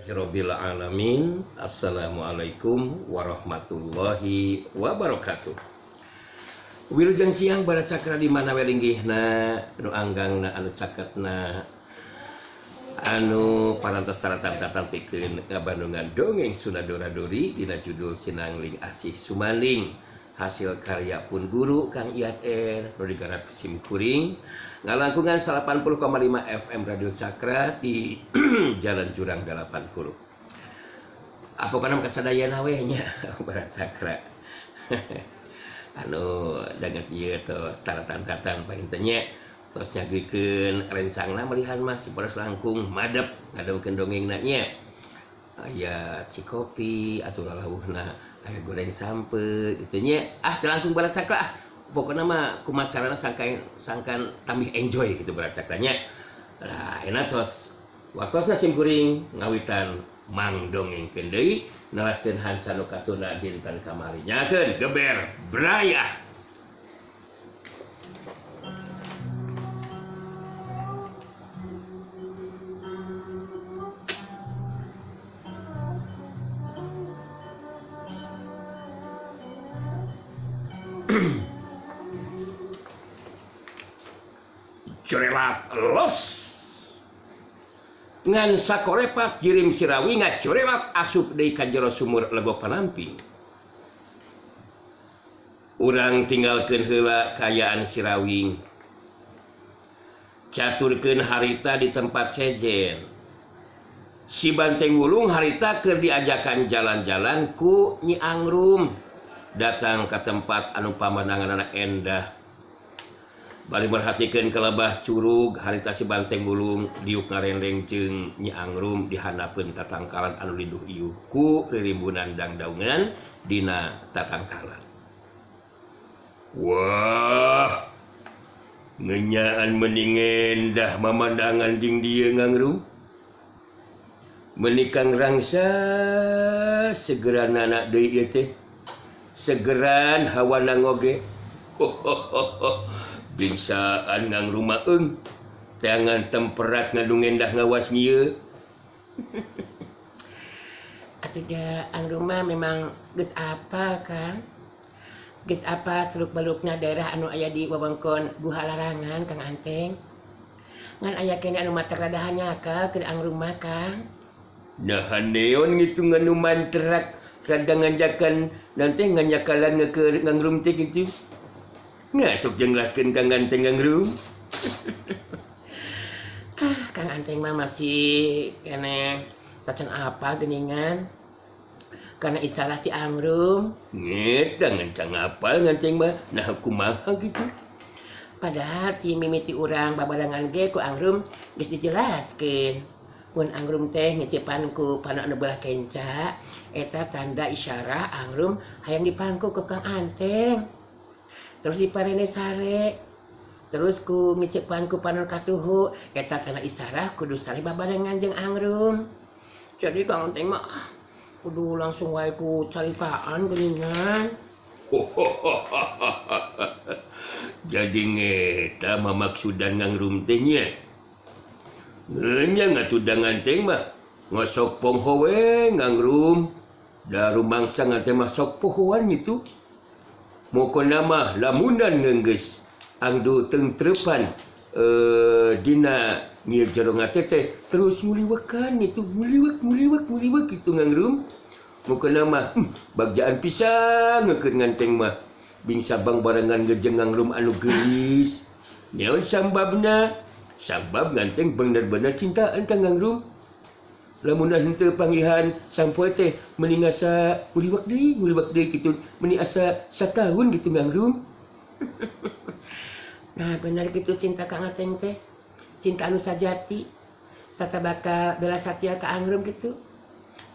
Rabbil alamin. Assalamualaikum warahmatullahi wabarakatuh. Wilujeng siang bara cakra di mana we linggihna nu anggangna anu caketna anu parantos taratam-tatam pikeun ngabandungan dongeng Sunda Dora Dori dina judul Sinangling Asih Sumanding hasil karya pun guru Kang Iat R nu digarap sim kuring ngalangkungan 80,5 FM Radio Cakra di Jalan Jurang 80. Apa kana kasadayana we nya bara cakra. Anu danget ieu tos taratan-tatan paling teh nya tos nyagikeun rencangna melihan mah si boros langkung madep ngadongkeun dongengna nya. Aya cikopi atuh lalawuhna aya goreng sampe kitu nya. Ah teu langkung bara cakra ah. Pokokna mah kumaha carana sangkan tambih enjoy gitu bara cakra nya. Lah enak tos waktosna sim kuring ngawitan mang dongengkeun deui neraskeun hansa nu katuna dinten kamari. Nyakeun geber brayah. Corelat los ngan sakorepat jirim sirawi ngacorelat asup deui ka jero sumur legok panamping. Urang tinggalkeun heula kaayaan Sirawing. Caturkeun harita di tempat sejen. Si Banteng Wulung harita keur diajakan jalan-jalan ku Nyi Angrum. Datang ke tempat anu pamandanganna endah. Bari merhatikeun ka lebah curug harita si Banteng Wulung diuk ngarendeng jeung Nyi Angrum dihanapeun tatangkalan anu linduh iuh ku ririmbunan dangdaungan dina tatangkalan. Wah, ngenyaan meni ngendah mamandangan jeung dieu Ngangrum. Meuni kang rangsa segeranana deui ieu teh. Segeran hawana ngoge. Bingsaan Ngangrum mah eung teangan temperat ngadungendah ngawas ieu. Atuh da Angrum mah memang geus apal Kang. Geus apa seluk-belukna daerah anu aya di wewengkon Guha Larangan Kang Anteng. Ngan aya keneh anu matak rada hanyakal keur Angrum mah Kang. Nah neon ngitungan nu mantrak rada nganjakan nanti nganyakalan keur Ngangrum teh kitu. Ngasuk jelaskeun Kang Anteng Ngangrum. Ah, Kang Anteng mah masih keneh tacan apa geuningan. Karena isalah ti Angrum. Ngeta ngancang apal Nganteng mah. Nah kumaha kitu. Padahal ti mimiti urang babarengan ge ku Angrum geus dijelaskeun. Mun Angrum teh ngicipan ku panon anu belah kenca, eta tanda isyarah Angrum hayang dipangku ku Kang Anteng. Terus diparene sare. Terus ku ngicipan ku panon katuhu, eta tanda isyarah kudu sare babarengan jeung Angrum. Jadi Kang Anteng mah kudu langsung wae ku caritaan geuningan. Jadi ngeta mamaksudan Ngangrum teh nya. Ngenya ngatudan Nganteng mah ngosok pongho we Ngangrum. Da rumangsa Nganteng mah sok pohoan gitu. Mokona mah lamunan ngeunggeus angdu tengtrepan dina nyieu jero ngate teh terus nguliwekan itu nguliwek nguliwek nguliwek kitu Ngangrum. Mokona mah bagjaan pisan ngeukeun Nganteng mah bing sabang barengan jeung Ngangrum anu geulis. Naon sambabna? Sabab Nganteng bener-bener cintaan ka Ngangrum. Lamun henteu panggihan sampoe teh meuni ngasa nguliwek deui kitu meuni asa satahun gitu Ngangrum. Nah bener gitu cinta Kang Anteng teh. Cinta anu sajati sata bakal bela satia ka Angrum gitu.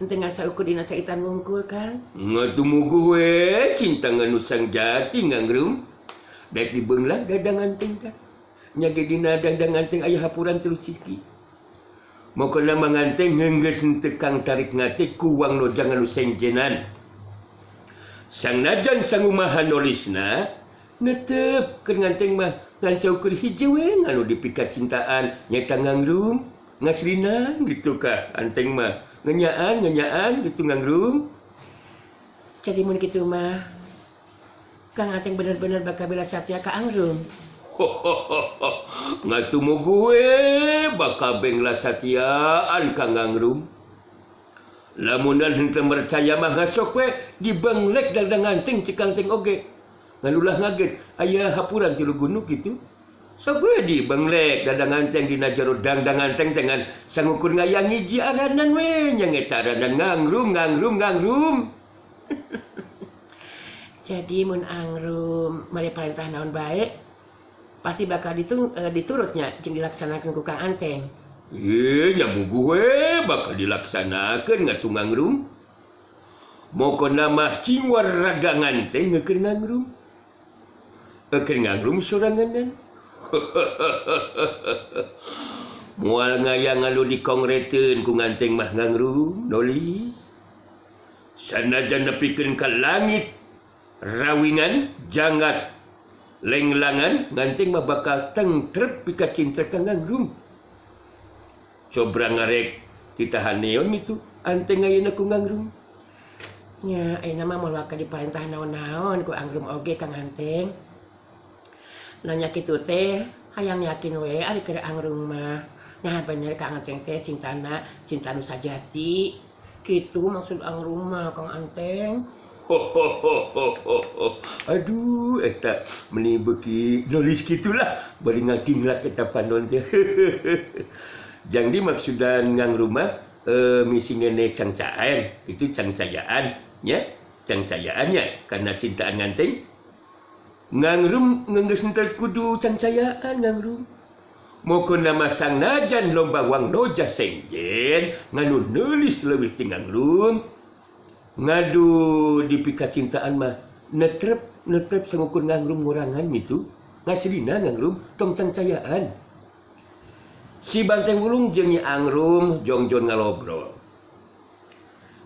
Henteu ngasa ukur dina caitan wungkul Kang. Ngatumuguh we cinta nganu sang jati Ngangrum. Daek dibeunglah dada Nganteng teh. Nya ge dina dada Nganteng aya hapuran terus siki. Mokona mah Nganteng ngeunggeus henteu kang tarik ngate ku wang nojang anu sengjenan. Sang najan sangumaha nolisna netep keur Nganteng mah ngan saukur hiji we anu dipikacintaan nyaeta Ngangrum. Ngasrina gitu kah Anteng mah. Ngenyaan ngenyaan gitu ngangrum. Jadi mun kitu mah Kang Ateng bener-bener bakal bela satya ka Angrum. Ngatumu gue bakal bengla satyaan ka Ngangrum. Lamunan henteu percaya mah ngasok we dibenglek dadang anting cikang teng oge. Ngan ulah ngaget aya hapuran tilu gunung gitu. Sok we dibenglek dadang anteng dina jero dangdang anteng dengan sangukur ngayang hiji aranan we nya eta aranan Ngangrum Ngangrum Ngangrum. Jadi mun Angrum mere parentah naon bae pasti bakal diturutnya jeung dilaksanakeun ku Kang Anteng. Ye nya bugu we bakal dilaksanakeun ngatu Ngangrum. Mokona mah cingwar raga nganteng ngeukeun Ngangrum. Eukeun Ngangrum soranganan. Moal ngayang anu dikongreteun ku nganteng mah Ngangrum nolis. Sanajan nepikeun ka langit rawingan jangat lenglangan nganteng mah bakal tengtrep pika cinta ka Ngangrum. Cobra ngarek titahan neon itu anteng ayeuna ku Ngangrum. Nya ayeuna mah moal bakal diparentah naon-naon ku Angrum oge Kang Anteng. Nanya kitu teh hayang yakin we ari keur Angrum mah. Nah bener Kang Anteng teh cintana cinta nu sajati. Kitu maksud Angrum mah Kang Anteng. Aduh eta meni beuki nulis kitulah bari ngadinglak eta panon teh. Jang dimaksudan Ngangrum mah misi ngene cangcaan itu cangcayaan nya cangcayaannya karena cintaan nganteng. Ngangrum ngeunggeus henteu kudu cangcayaan Ngangrum. Mokona mah sangnajan lomba wang noja sengjen nganu neulis leuwih ti Ngangrum. Ngadu dipikacintaan mah netrep netrep sangukur Ngangrum ngurangan gitu. Ngaslina Ngangrum tong cangcayaan. Si Banteng Wulung jeung Nyi Angrum jongjon ngalobrol.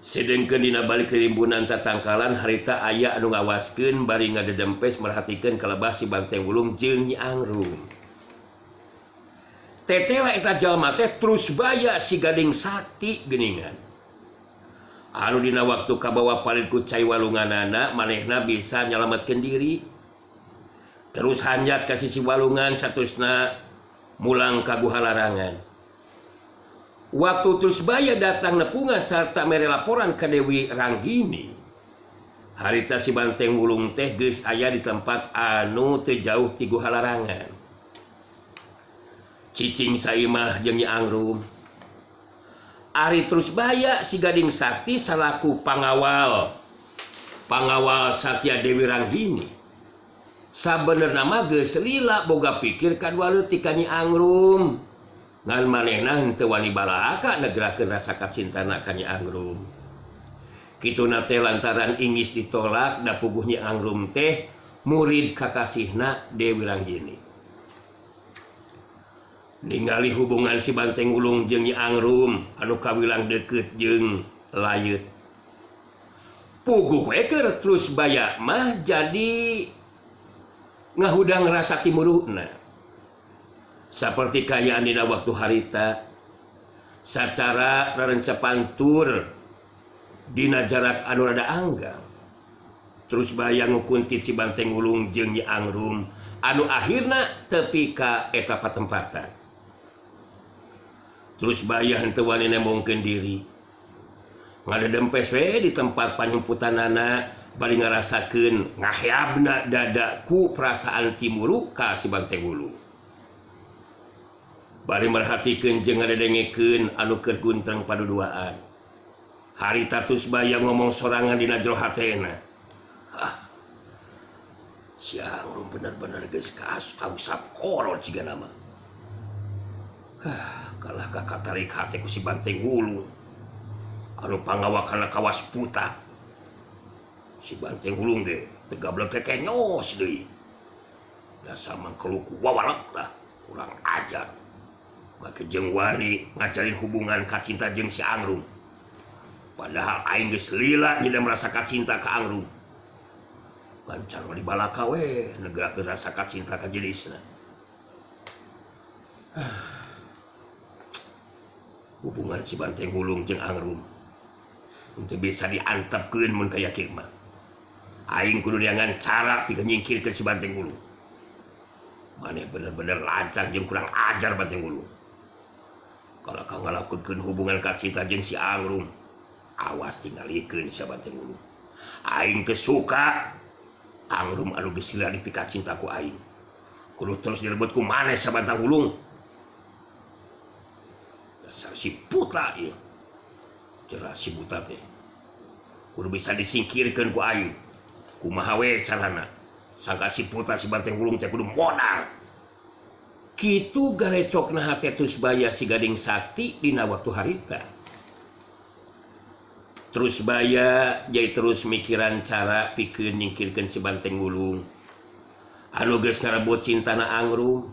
Sedengkeun dina balik rimbunan tatangkalan harita aya anu ngawaskeun bari ngadedempes merhatikeun kalebah si Banteng Wulung jeung Nyi Angrum. Tetela eta jalma teh terus baya si Gading Sakti geuningan. Anu dina waktu kabawa palit ku cai walunganana manehna bisa nyalametkeun diri. Terus hanjat ka sisi walungan satusna mulang ka guha larangan. Waktu terus baya datang nepungan sarta mere laporan ka Dewi Ranggini. Harita si Banteng Wulung teh geus aya di tempat anu teu jauh ti guha larangan. Cicing saimah jeung Nyi Angrum. Ari terus baya si Gading Sakti salaku pangawal Satya Dewi Ranggini. Sabenerna mah geus lila boga pikir kadua leutik ka Nyi Angrum. Ngan manehna henteu wani balaka negerakeun rasa kacintana ka Nyi Angrum. Kituna teh lantaran ingis ditolak da puguh Nyi Angrum teh murid kakasihna Dewi Ranggini. Ningali hubungan si Banteng Wulung jeung Nyi Angrum anu kawilang deukeut jeung layeut. Puguh we keur terus baya mah jadi ngahudang rasa timuruna. Saperti kaayaan dina waktu harita sacara rarencepan tur dina jarak anu rada anggang. Terus baya ngukuntit si Banteng Wulung jeung Nyi Angrum anu akhirna tepi ka eta patempatan. Terus baya henteu wani nembongkeun diri. Ngadedempes we di tempat panyumputanana bari ngarasakeun ngaheabna dada ku perasaan timuru ka si Banteng Wulung. Bari merhatikeun jeung ngadedengekeun anu keur guntreng paduduaan. Harita terus baya ngomong sorangan dina jero hatena. Ah. Si Angrum bener-bener geus kausap kolot sigana mah. Ah, kalah ka katarik hate ku si Banteng Wulung. Anu pangawakana kawas puta. Si Banteng Wulung ge teu gablek teh kenyos deui. Dasar mangkeluku wawalek tah, kurang ajar. Make jeung wani ngajarin hubungan kacinta jeung si Angrum. Padahal aing geus lila nyida merasa kacinta ka Angrum. Lancar di balaka we negerakeun rasa kacinta ka jenisna. Hubungan si Banteng Wulung jeung Angrum Untuk bisa diantepkeun mun kaya kieu mah. Aing kudu neangan cara pikeun nyingkirkeun si Banteng Wulung. Maneh bener-bener lancar jeung kurang ajar Banteng Wulung. Kalau kau ngalakukeun hubungan kacinta jeung si Angrum, awas tingalikeun si Banteng Wulung. Aing teu suka Angrum anu geus lila dipikacinta ku aing. Kudu terus direbut ku maneh sa Banteng Wulung. Dasar si putra ieu. Jelas si buta teh. Kudu bisa disingkirkeun ku aing. Kumaha we carana? Sangka si putra si Banteng Wulung teh kudu modal. Kitu garecokna hate terus baya si Gading Sakti dina waktu harita. Terus baya jadi terus mikiran cara pikeun nyingkirkeun si Banteng Wulung. Anu geus ngarebut cintana Angrum.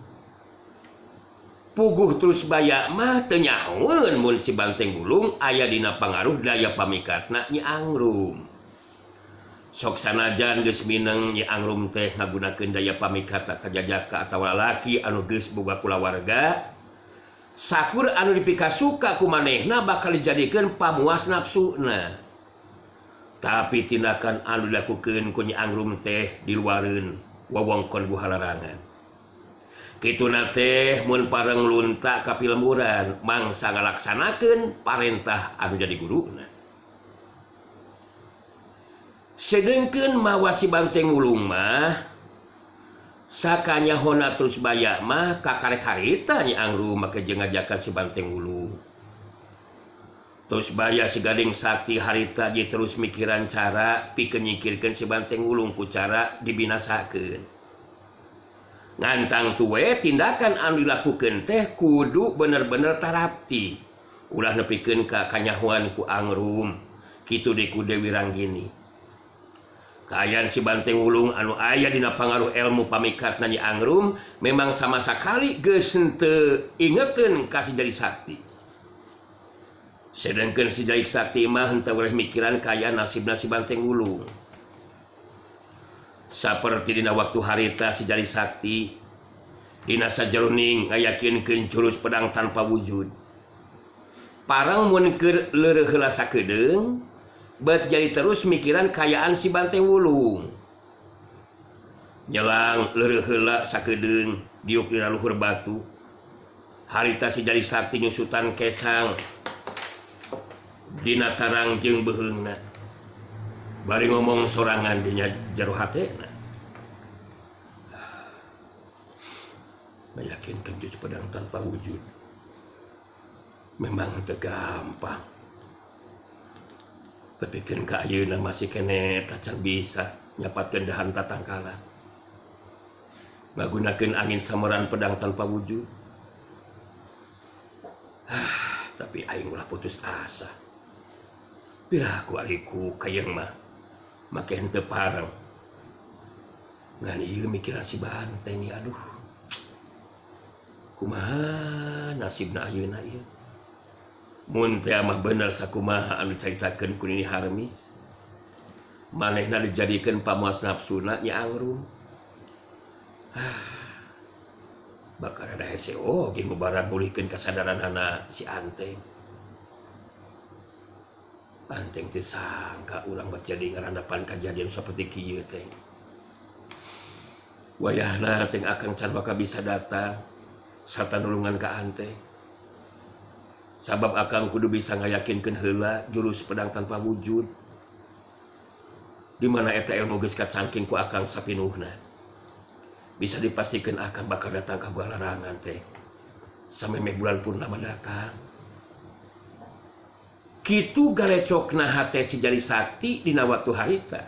Puguh terus baya mah teu nyahoeun mun si Banteng Wulung aya dina pangaruh daya pamikatna Nyi Angrum. Sok sanajan geus mineng Nyi Angrum teh ngagunakeun daya pamikat ka jajaka atawa lalaki anu geus boga kulawarga, sakur anu dipikasuka ku manehna bakal dijadikeun pamuas nafsuna. Tapi tindakan anu dilakukeun ku Nyi Angrum teh diluareun wewengkon buhalarangan. Kituna teh mun pareng lunta ka pilemburan mangsa ngalaksanakeun parentah anu jadi guruna. Sedengkeun mawa si Banteng Wulung mah sakanyahona terus baya mah kakarek harita Nyi Angrum make jeung ngajakan si Banteng Wulung. Terus baya si Gading Sakti harita jeung terus mikiran cara pikeun nyingkirkeun si Banteng Wulung ku cara dibinasakeun. Ngantang tuwe tindakan anu dilakukeun teh kudu bener-bener tarapti. Ulah nepikeun ka kanyahoan ku Angrum kitu deui ku Dewi Ranggini. Kaayaan si Banteng Wulung anu aya dina pangaruh ilmu pamikatna Nyi Angrum memang sama sakali geus henteu ingekeun ka si Jadi Sakti. Sedengkeun si Jadi Sakti mah henteu weleh mikiran kaayaan nasibna si Banteng Wulung. Saperti dina waktu harita si Jadi Sakti dina sajeroning ngayakinkeun jurus pedang tanpa wujud. Parang mun keur leureuh heula sakedeung bet jadi terus mikiran kayaan si Banteng Wulung. Nyelang leureuh heula sakedeung diuk dina luhur batu. Harita si Jadi Sakti nyusutan kesang dina tarang jeung beuheungna. Bari ngomong sorangan dina jero hatena. Meyakinkan jurus pedang tanpa wujud memang teu gampang. Tepikeun ka ayeuna masih keneh tacan bisa nyapatkeun dahan tatangkalan. Ngagunakeun angin sameran pedang tanpa wujud. Tapi aing ulah putus asa. Piraku ariku kayeung mah make henteu pareng. Ngan ieu mikiran si Banteng ieu aduh. Kumaha nasibna ayeuna ieu? Mun teh mah bener sakumaha anu caritakeun ku Nini Harmis. Manehna dijadikeun pamuas nafsuna Nyi Angrum. Bakal ada hese oge ngubaran mulihkeun kasadaranana si Anteng. Anteng teh sangka urang bet jadi ngarandapan kajadian saperti kieu teh. Wayahna teh akang can bakal bisa datang sarta nulungan ka Anteng. Sabab akang kudu bisa ngayakinkeun heula jurus pedang tanpa wujud. Di mana eta ilmu geus kacangking ku akang sapinuhna. Bisa dipastikan akang bakal datang ka Gua Larangan teh. Samemeh bulan purnama datang. Kitu garecokna hate si Jadi Sakti dina waktu harita.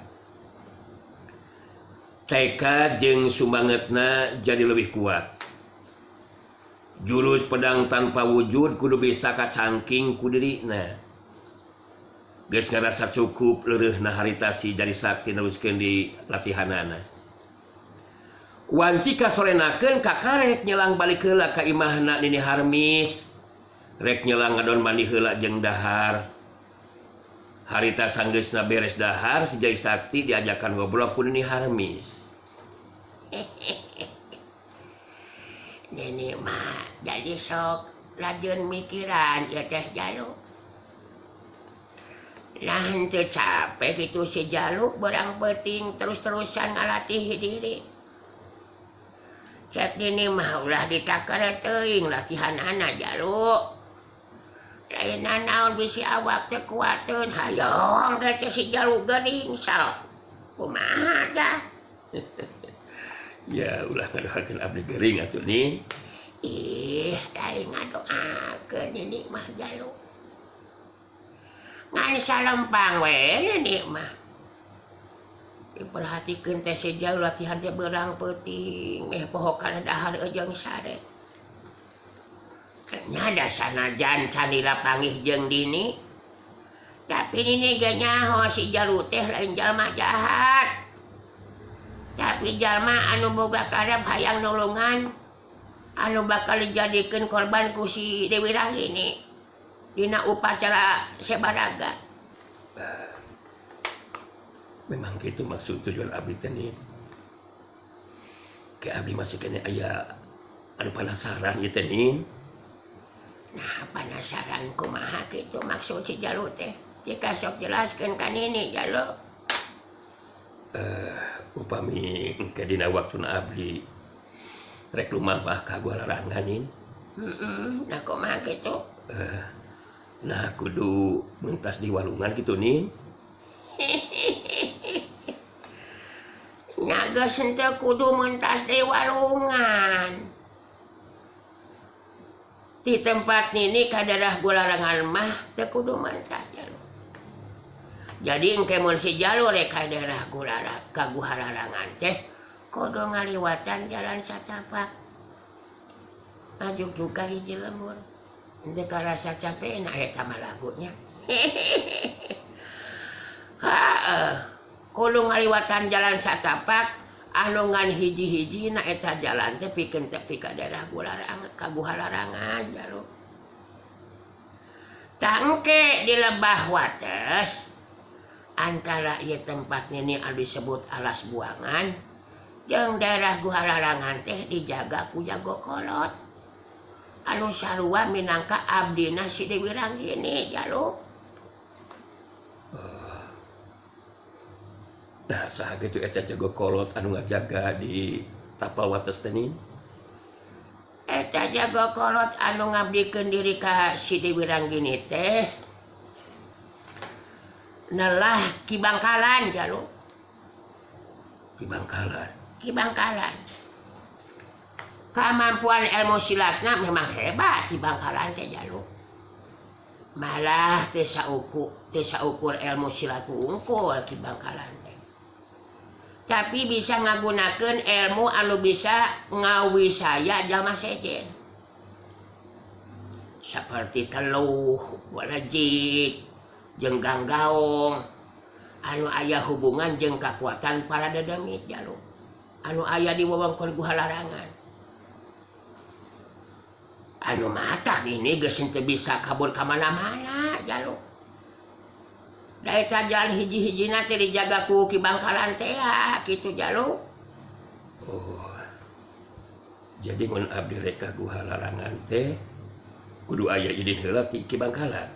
Tekad jeung sumangetna jadi lebih kuat. Jurus pedang tanpa wujud kudu bisa kacangking ku dirina. Geus ngarasa cukup leureuhna harita si Jadi Sakti neruskeun di latihanana. Wanci kasorenakeun kakarek nyelang balik heula ka imahna Nini Harmis. Rek nyelang ngadon mandi heula jeung dahar. Harita sanggeusna beres dahar si Jadi Sakti diajakan ngobrol ku Nini Harmis. Nini mah jadi sok lajun mikiran ieu teh jalu. Nah henteu capek gitu si Jalu berang peuting terus-terusan ngalatih diri. Cek Nini mah ulah ditakar teuing latihanana Jalu. Lain naon bisi awak teh kuateun hayong teh si Jalu geuning sok. Kumaha tah? Ya ulah ngadoakeun abdi gering atuh Nin. Ih, lain ngadoakeun Nini mah Jalu. Ngan salempang we Nini mah. Diperhatikeun teh si Jalu latihan teh beurang peuting meh poho kana dahar jeung sare. Nya da sanajan canila panggih jeung Dini. Tapi Nini ge nyaho si Jalu teh lain jalma jahat. Tapi jalma anu boga karep hayang nulungan anu bakal dijadikeun korban ku si Dewi Ranggini dina upacara sebaraga. Memang gitu maksud tujuan abdi teh nih. Ke abdi masih kena aya anu penasaran gitu nih. Nah, penasaran kumaha gitu maksud si Jalu teh. Jika sok jelaskeun ka Nini Jalu. Upami engke dina waktuna abdi rek lumampah ka gua larangan nin. Heeh, nah kumaha kitu? Nah kudu mentas di walungan kitu nin. Nya geus henteu kudu mentas di walungan. Di tempat Nini ka daerah gua larangan mah teu kudu mentas Jalu. Jadi engke mun si Jalu rek ka daerah ka gua larangan teh kudu ngaliwatan jalan satapak. Ajuk juga hiji lembur. Henteu karasa capek na eta mah lagunya. Heeh. Kudu ngaliwatan jalan satapak anu ngan hiji-hiji na eta jalan teh pikeun tepi ka daerah gua larangan ka gua larangan Jalu. Tah engke di lebah wates antara ieu tempat Nini anu disebut alas buangan jeung daerah gua larangan teh dijaga ku jago kolot anu sarua minangka abdina si Dewi Ranggini Jalu. Nah, saha kitu eta jago kolot anu ngajaga di tapal wates teh nin? Eta jago kolot anu ngabdikeun diri ka si Dewi Ranggini teh nelah Ki Bangkalan Jalu. Ki Bangkalan. Ki Bangkalan. Kemampuan ilmu silatna memang hebat Ki Bangkalan teh Jalu. Malah teu saukur ilmu silat unggul Ki Bangkalan teh. Tapi bisa ngagunakeun ilmu anu bisa ngawisaya jalma sejen. Seperti teluh, walejit, jeung ganggaong anu aya hubungan jeung kakuatan para dedemit Jalu. Anu aya di wewengkon gua larangan. Anu matak ini geus henteu bisa kabur ka mana-mana Jalu. Da eta jalan hiji-hijina teh dijaga ku Ki Bangkalan teh kitu Jalu. Oh. Jadi mun abdi rek ka gua larangan teh kudu aya idin heula ti Ki Bangkalan.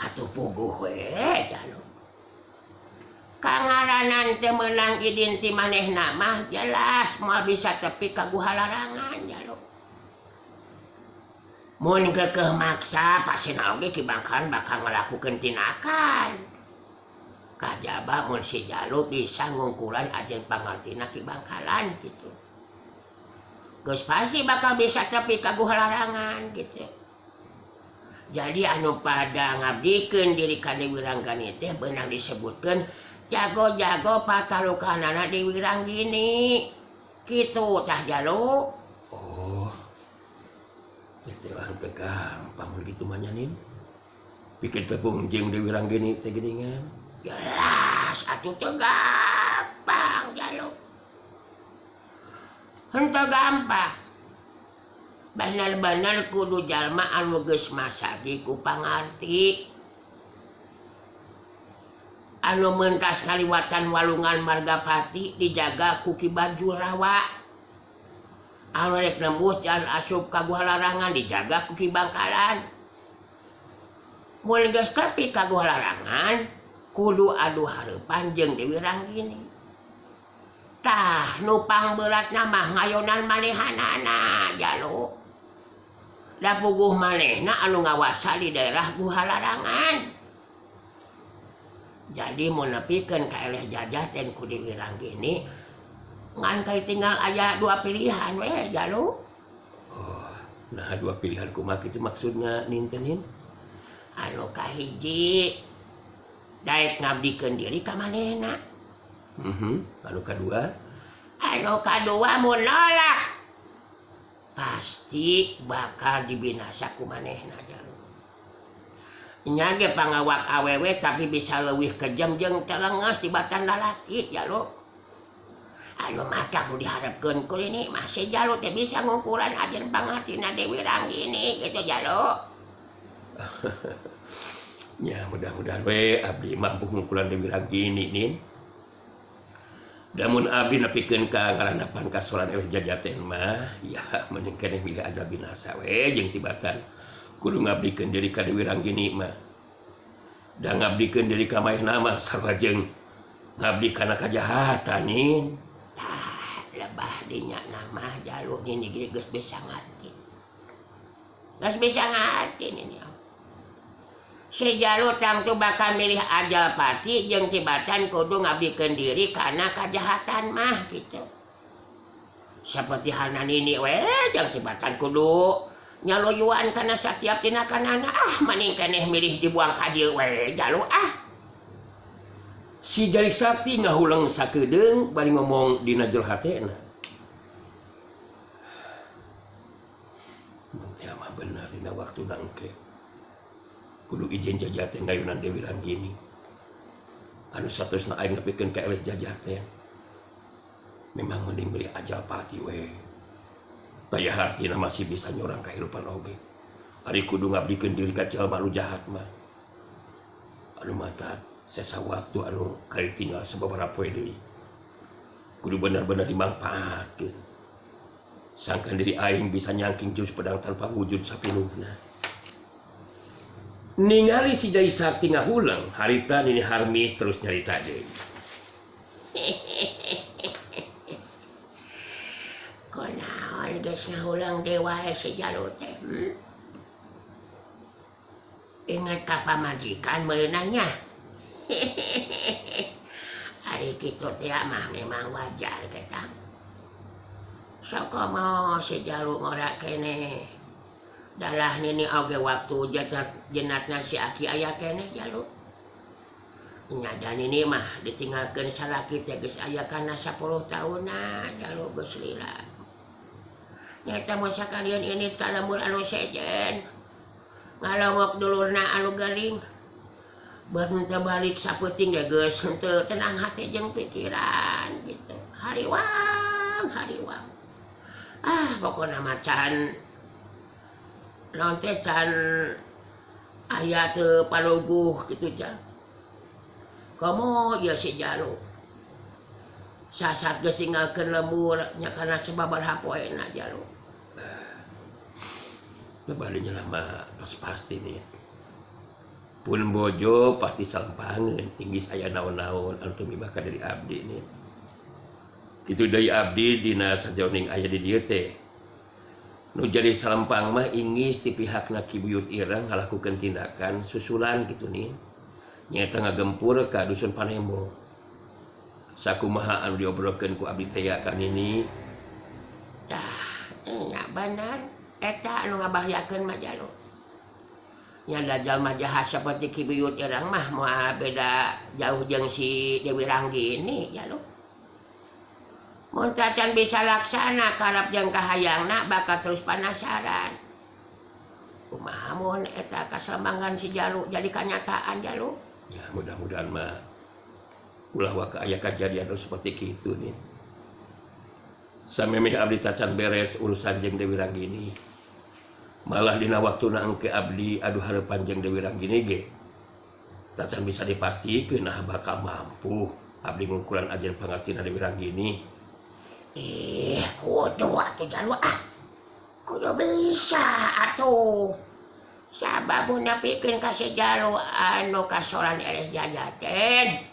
Atuh puguh we Jalu. Kangaranan teh meunang idin ti manehna mah jelas moal bisa tepi ka gua larangan Jalu. Mun keukeuh maksa pasina oge Ki Bangkalan bakal ngalakukeun tindakan. Kajaba mun si Jalu bisa ngungkulan ajen pangartina Ki Bangkalan gitu. Geus pasti bakal bisa tepi ka gua larangan gitu. Jadi anu pada ngabdikeun diri ka Dewi Ranggini teh beunang disebutkeun jago-jago patarukanana Dewi Ranggini. Kitu tah Jalu. Oh. Teh teu gampang gitu mah nya nin. Pikir tepung jeung Dewi Ranggini teh geuningan. Jelas atuh teu gampang Jalu. Henteu gampang. Bener-bener kudu jalma anu geus masagi ku pangarti. Anu mentas ngaliwatan walungan Margapati dijaga ku Ki Bajurawa. Anu rek nembus jalan asup ka gua larangan dijaga ku Ki Bangkalan. Mun geus tepi ka Guha Larangan kudu adu hareupan jeung Dewi Ranggini. Tah nu pangberatna mah ngayonan manehanana Jalu. Da puguh manehna anu ngawasa di daerah Guha Larangan. Jadi mun nepikeun ka eleh jajah teh ku Dewi Ranggini ngan kai tinggal aya dua pilihan we Jalu. Oh, nah dua pilihan kumaha kitu maksudna nintenin? Anu kahiji daek ngabdikeun diri ka manehna. Anu kadua? Anu kadua mun nolak pasti bakal dibinasa ku manehna Jalu. Nya ge pangawak awewe tapi bisa leuwih kejam jeung telenges tibatan lalaki Jalu. Anu maka ku diharapkeun ku ini masih Jalu teh bisa ngukuran ajen pangartina Dewi Ranggini gitu Jalu. Ya mudah-mudahan we abdi mampu ngukuran Dewi Ranggini nin. Damun abdi nepikeun ka ngarandapan kasoran eleh jajaten mah ya mending keneh milih aja binasa we jeung tibatan kudu ngabdikeun diri ka Dewi Ranggini mah. Da ngabdikeun diri ka maehna mah sarua jeung ngabdi kana kajahatan nin. Tah lebah dinya mah Jalu nini ge geus bisa ngarti. Geus bisa ngarti nini. Si Jalu tangtu bakal milih ajal pati jeung tibatan kudu ngabdikeun diri kana kajahatan mah gitu. Seperti halna nini we jeung tibatan kudu nyaloyuan kana satiap tindakanana ah mending keneh milih dibuang ka dieu we Jalu ah. Si Jari Sakti ngahuleng sakedeung bari ngomong dina jero hatena. Mun teh mah bener dina waktuna engke. Kudu izin jajaten ngayunan Dewi Ranggini. Anu saterusna aing nepikeun ka eleh jajaten. Memang mending beli ajal pati we. Daya hartina masih bisa nyorang kahirupan oge. Ari kudu ngabdikeun diri ka jalma anu jahat mah. Anu mata sesa waktu anu kali tinggal sababaraha poe deui. Kudu bener-bener dimangpaatkeun. Sangkan diri aing bisa nyangking jurus pedang tanpa wujud sapinuhna. Ningali si Jai Sakti ngahuleng, harita Nini Harmis terus nyarita deui. Kunaon geus ngahuleng deui wae si Jalu teh? Ingat ka pamajikan meureunanya. Ari kitu teh mah memang wajar kita. Sok komo si Jalu ngora keneh. Dalah nini oge waktu jenatna si aki aya keneh Jalu. Nya da nini mah ditinggalkeun salaki teh geus aya kana 10 taunna Jalu geus lila. Nyata mun sakalian ini ka lembur anu sejen. Ngalongok dulurna anu geuling. Beut teu balik sapeuting ge geus henteu tenang hati jeung pikiran gitu. Hariwang, hariwang. Ah pokona mah can naon teh can aya teu paluguh kitu ja. Komo ieu si Jalu. Sasat geus ninggalkeun lembur nya kana sababaraha poena Jalu. Balinya lama tos pasti nih. Pun bojo pasti salempangeun inggis aya naon-naon anu teu mibaka dari abdi nih. Kitu deui abdi dina sajaroning aya di dieu teh. Nu jadi salempang mah inggis ti pihakna Ki Buyut Ireng ngalakukeun tindakan susulan kitu nih. Nyaeta ngagempur ka dusun Panembo. Sakumaha anu diobrolkeun ku abdi teh ka nini. Tah, nya bener eta anu ngabahayakeun mah Jalu. Nya da jalma jahat saperti Ki Buyut Ireng mah moal beda jauh jeung si Dewi Ranggini Jalu. Mun tacan bisa laksana karep jeung kahayangna bakal terus panasaran. Kumaha mun eta kasalembangan si Jalu jadi kanyataan Jalu? Ya mudah-mudahan mah ulah waka aya kajadian anu seperti kitu nih. Samemeh abdi tacan beres urusan jeung Dewi Ranggini. Malah dina waktuna engke abdi adu hareupan jeung Dewi Ranggini ge tacan bisa dipastikeun nah bakal mampu abdi ngukuran ajen pangartina Dewi Ranggini. Kudu atuh Jalu ah. Kudu bisa atuh. Sabab napikeun ka si Jalu anu kasoran eleh jajaten.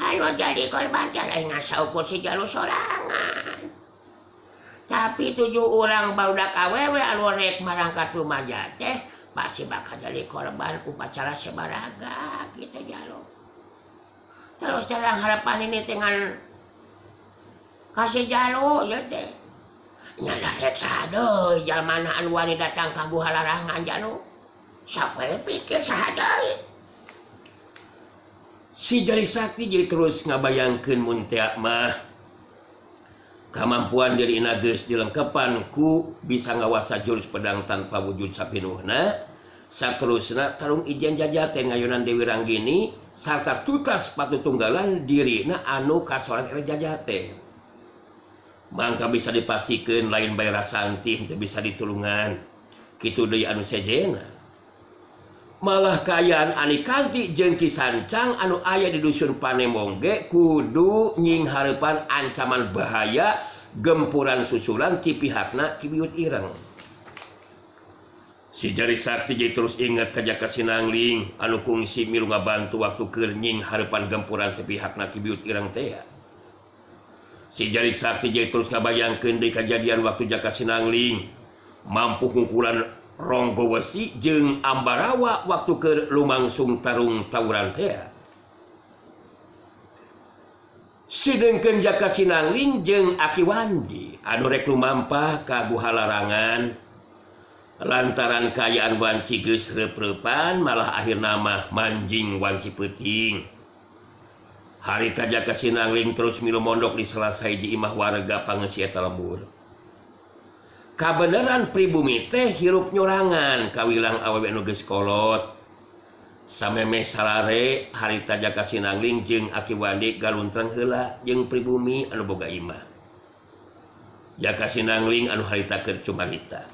Anu jadi korban teh lain ngasaukur si Jalu sorangan. Tapi 7 urang barudak awewe anu rek marangkat rumaja teh pasti bakal jadi korban upacara sebaraga gitu Jalu. Terus terang harapan ini dengan kasih Jalu ya teh. Nyada rek saha deui jalmana anu wani datang ka Guha Larangan Jalu. Sampai pikir saha deui. Si Jari Sakti jadi terus ngabayangkeun mun teh mah kamampuan dirina geus dilengkepan ku bisa ngawasa jurus pedang tanpa wujud sapinuhna. Saterusna tarung ijen jajaten ngayunan Dewi Ranggini sarta tutas patutunggalan dirina anu kasoran eleh jajaten. Mangka bisa dipastikeun lain bae Rasanti teu bisa ditulungan. Kitu deui anu sejena. Malah kaayaan Anikanti jeung Ki Sancang anu aya di dusun Panemong ge kudu nying hareupan ancaman bahaya gempuran susulan ti pihakna Ki Buyut Ireng. Si Jari Sakti jadi terus ingat ka Jaka Sinangling anu kungsi milu ngabantu waktu keur nying hareupan gempuran ti pihakna Ki Buyut Ireng teh. Si Jari Sakti jadi terus ngabayangkeun deui kajadian waktu Jaka Sinangling mampu ngungkulan Ronggo Wesi jeung Ambarawa waktu keur lumangsung tarung tawuran teh. Sedengkeun Jaka Sinangling jeung Aki Wandi anu rek lumampah ka Guha Larangan lantaran kaayaan wanci geus reup-reupan malah akhirna mah manjing wanci peuting. Harita Jaka Sinangling terus milu mondok di salah sahiji imah warga pangeusi eta lembur. Kabeneran pribumi teh hirup nyorangan kawilang awewe nu geus kolot. Samemeh salare harita Jaka Sinangling jeung Aki Wandi galuntrang heula jeung pribumi anu boga imah. Jaka Sinangling anu harita keur cumarita.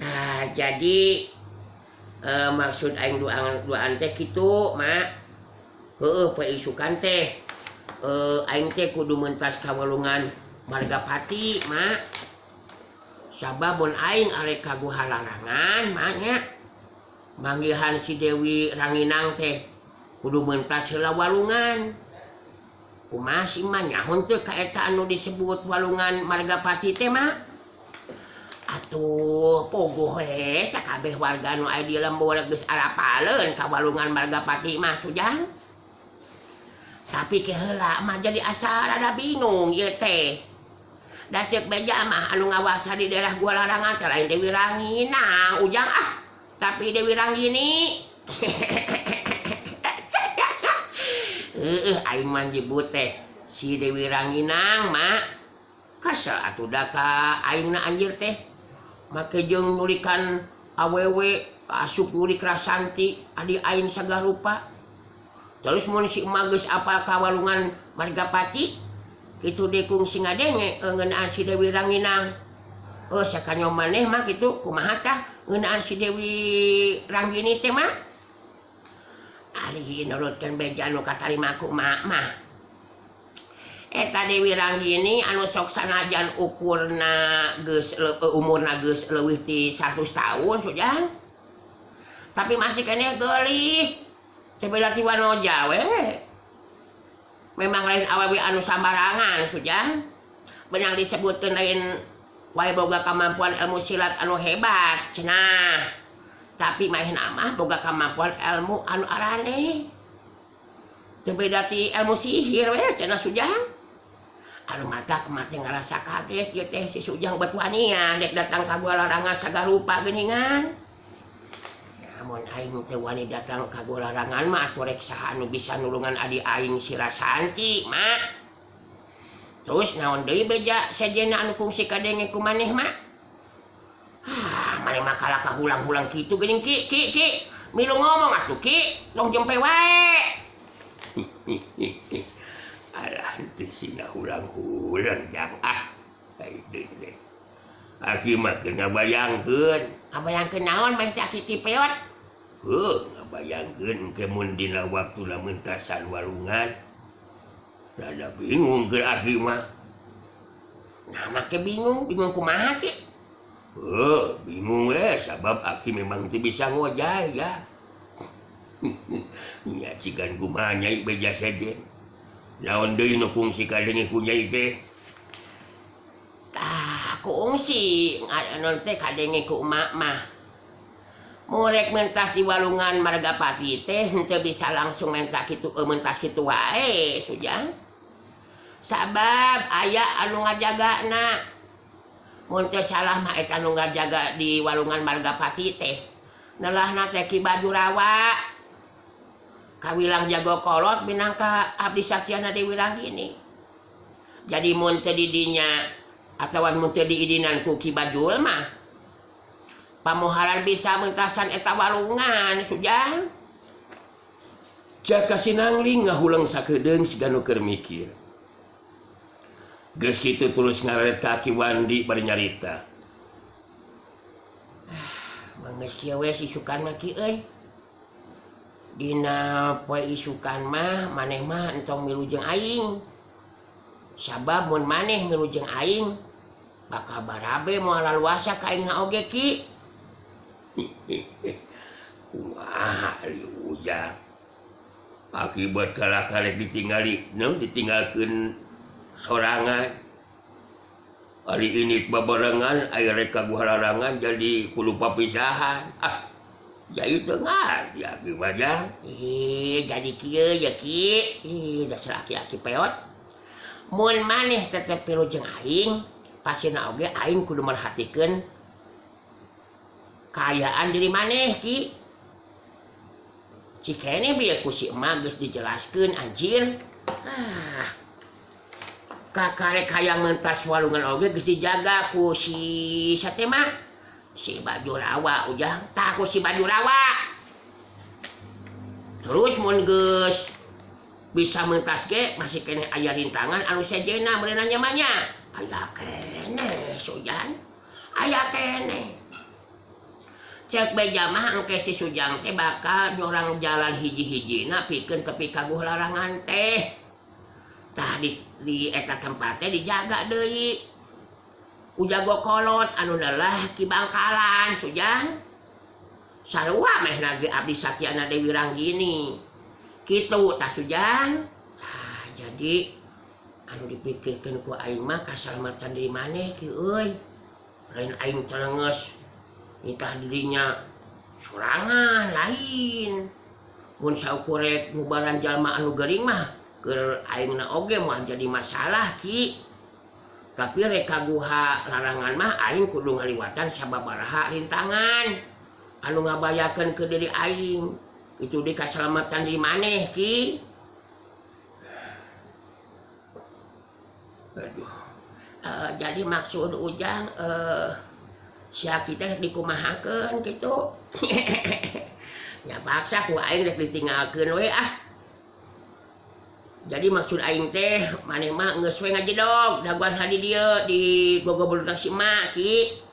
Nah, jadi maksud aing duaan teh kitu, Mak. Heueuh poe isukan teh aing teh kudu mentas ka walungan Margapati, Mak. Sabab mun aing arek ka Guha Larangan, Mak nya. Manggihan si Dewi Ranginang teh kudu mentas heula walungan. Kumaha sih mah nyaho teu ka eta anu disebut walungan Margapati teh, Mak? Atuh pogoh we sakabeh warga nu aya di lembur geus arapaleun ka walungan Margapati mah Sujang. Tapi ke heula mah jadi asa rada bingung ieu teh. Da ceuk beja mah anu ngawasa di daerah Gua Larangan teh lain Dewi Ranginang, Ujang ah. Tapi Dewi Ranggini. Heueuh aing mah nyebut teh si Dewi Ranginang, Mak. Kasel atuh da ka aingna anjir teh. Make jeung nyulikan awewe asup nyulik Rasanti adi aing sagarupa. Terus mun si emak geus apal ka walungan Margapati kitu deui kungsi ngadenge ngeunaan si Dewi Ranginang. Oh sakanyo maneh mah kitu kumaha tah ngeunaan si Dewi Ranggini teh mah? Ari nurutkeun beja nu katarima ku emak mah. Eta Dewi Ranggini anu sok sanajan ukurna geus umurna geus leuwih ti 100 tahun Sujang. Tapi masih keneh geulis. Teu beda ti wanoja we. Memang lain awewe anu sambarangan Sujang. Benang disebutkeun lain wae boga kemampuan ilmu silat anu hebat cenah. Tapi maehna mah boga kemampuan ilmu anu araneh. Teu beda ti ilmu sihir we cenah Sujang. Anu matak mah teh ngarasa kaget ieu teh si Sujang bet wanian rek datang ka Gua Larangan sagarupa geuningan. Namun aing teh wani datang ka Gua Larangan mah atuh rek saha anu bisa nulungan adi aing si Rasanti, Mak. Terus naon deui beja sejenna anu kungsi kadenge ku maneh, Mak? Ah, maneh mah kalah kahulang-hulang kitu geuning Ki, Ki, Ki. Milu ngomong atuh Ki, tong jempe wae. Alah teu sina hulang-hulang jang ah. Itu teh. Aki mah keur ngabayangkeun. Ngabayangkeun naon mah teh Aki Ki Peot? Heuh, ngabayangkeun engke mun dina waktu lamun tasan walungan. Rada bingung keur aki mah. Nah, make bingung, bingung kumaha Ki? Oh, bingung we sabab aki memang teu bisa ngojay ya. Nya cigan kumaha Nyai beja sejen. Naon deui nu kungsi kadenge ku Nyai teh? Tah, kungsi nganon teh kadenge ku emak mah. Murek mentas di walungan Margapati teh henteu bisa langsung mentas kitu mentas kitu wae, Sujang. Sabab aya anu ngajagana. Mun teu salah mah eta anu ngajaga di walungan Margapati teh. Nelahna teh Ki Bajurawa. Kawilang jago kolot minangka abdi satyana Dewi Ranggini. Jadi mun teu di dinya atawa mun teu diidinan ku Ki Bajul mah pamoharan bisa mentasan eta walungan, Sujang. Jaka Sinangling ngahuleng sakedeung siga nu keur mikir. Geus kitu terus ngaret ka Ki Wandi bari nyarita. Ah, geus kieu we isukan mah, Ki euy. Dina poe isukan mah maneh mah entong milu jeung aing. Sabab mun maneh milu jeung aing bakal barabe moal laluasa ka aingna oge, Ki. Kumaha ari Ujang? Akibat kalah karek ditinggali, naon ditinggalkeun sorangan. Ari ini babarengan aya rek ka guha larangan jadi kudu papisahan. Ah, jadi teu ngarti aki mah, Jang. Ih, jadi kieu ya, Ki. Ih, dasar aki-aki peot. Mun maneh tetep milu jeung aing, pasina oge aing kudu merhatikeun kaayaan diri maneh, Ki. Cikene bieu ku si emak geus dijelaskeun anjir. Ah. Kakarek hayang mentas walungan oge geus dijaga ku si sate mah. Si Bajurawa, Ujang. Tah ku si Bajurawa. Terus mun geus bisa mentas ge masih keneh aya rintangan anu sejenna meureunna nya mah nya. Aya keneh, Sujang. Aya keneh. Cek beja mah engke si Sujang teh bakal nyorang jalan hiji-hijina pikeun tepi ka guha larangan teh. Tah di eta tempat teh dijaga deui. Ku jago kolot anu nelah Ki Bangkalan, Sujang. Sarua meh nage abdi satyana Dewi Ranggini. Kitu tah, Sujang. Tah jadi anu dipikirkeun ku aing mah kasalamatan diri maneh, Ki euy. Lain aing telenges nitah dirinya sorangan lain. Mun saukur rek ngubaran jalma anu gering mah keur aingna oge moal jadi masalah, Ki. Tapi rek ka guha larangan mah aing kudu ngaliwatan sababaraha rintangan anu ngabayakeun ke diri aing. Itu di kasalamatan diri maneh, Ki. Aduh. Jadi maksud Ujang si Aki teh dikumahakeun kitu. Nya paksa ku aing rek ditinggalkeun we ah. Jadi maksud aing teh maneh mah geus we ngajedog daguan hadi dieu di gogo beludak si emak, Ki.